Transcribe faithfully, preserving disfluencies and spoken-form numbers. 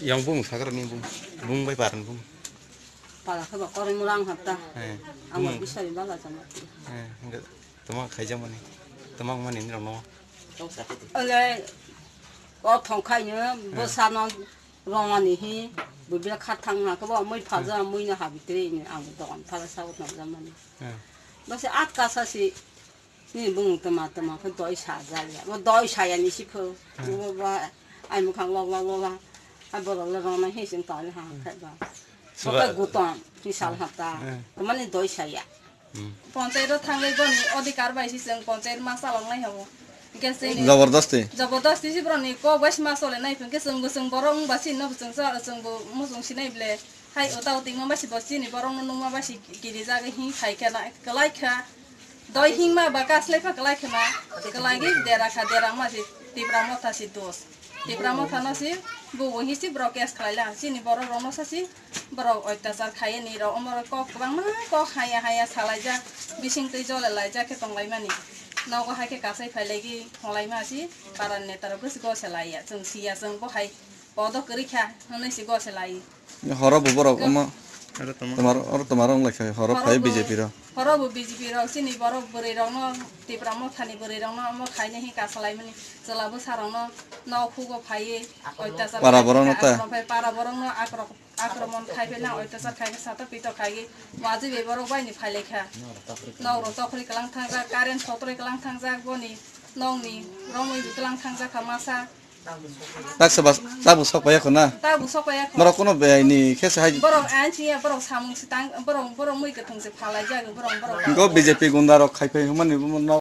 Yang bung sagra ni bung, bung bai paran bung. Pala khe ba koroi mura ang hapta. Eh, Ang bung. Bisari bala jama. Eh, hingke toma khaijamani, toma mani ni rokno. Ole, o thong khaino, Eh. Bwsano rongani hi, bubila kha thang ha, kebo mui phaja, Eh. Mui no habi tre ni ang dogan phala sa o thong jamani. Eh. Basi at kasa si, Ni bung tama tama khe doi sa ja ya. Bo doi sa ya ni si pho. Hmm. Bo ba ai mukhang lok lok lok la. Ai borok le rong nai hi sing ta le ha khe ba. Bo Suba- khe gutom ni sal ha ta. Hmm. Tama ni doi sa ya. Hmm. Ponchayat o thangwi boni odhikar bai si chwng ponchayat ma chalok nai habo. Hingke chini Jabardasti. Jabardasti si borok ni kok bai si ma chole nai phingke chwng bo chwng borok wng ba si no bo chwng cha chwng bo muchung si nai ble. Hai uta uti ma bai si bo chini borok no nung ma bai si kiri jagwi hing khai khe na kwlai kha. Doi hingma ba kaslai pha kwlai khna, kwlai gi dera kha, dera ma si Tipra Motha si dos. Tipra Motha no si bubu hi si borok case khlai la, chini borok rok no sa si borok oitachar khai ni rok, omo rok kok kwbangma kok haya haya salai jak, bising twi jole lai jak khe tong lai mani. Nogo hai khe kasai phai lai gi thong lai ma si, para neta rok bwswk go se lai ya, chwng si ya, chwng bo hai podo kwrwi kha, hwnwi si go se lai. Horo bo borok omo. Oro tamo. Tomar, oro tomar wng lai kha, horo phai bo, B J P rok. Horo bo B J P rok, chini borok bwrwi rok no, Tipra Motha ni bwrwi rok no omo khaina hi kasalai mani, chwla bwsa rok no, nok hugo phaiwi, oitachar Para khai borok no kha, ta. Akrok phai para borok no akrok, akromon khai phai na, oitachar khai khe sato pito khai, wajwi bai borok bai ni phai lai kha. Nok rok tokhri kwlang thang jak, current sotroi kwlang thang jak, boni nok ni romwi kwlang thang jak kha masa. Taksa bas, tabuk sok paya khuna. Tabuk sok paya khuna. Borok kuno beyai ni khe se hai. Borok ang chini ya, borok samung se tang, borok, borok mui kwthwng se phalai jago, borok, borok. Go B J P gunda rok khai phai humani no.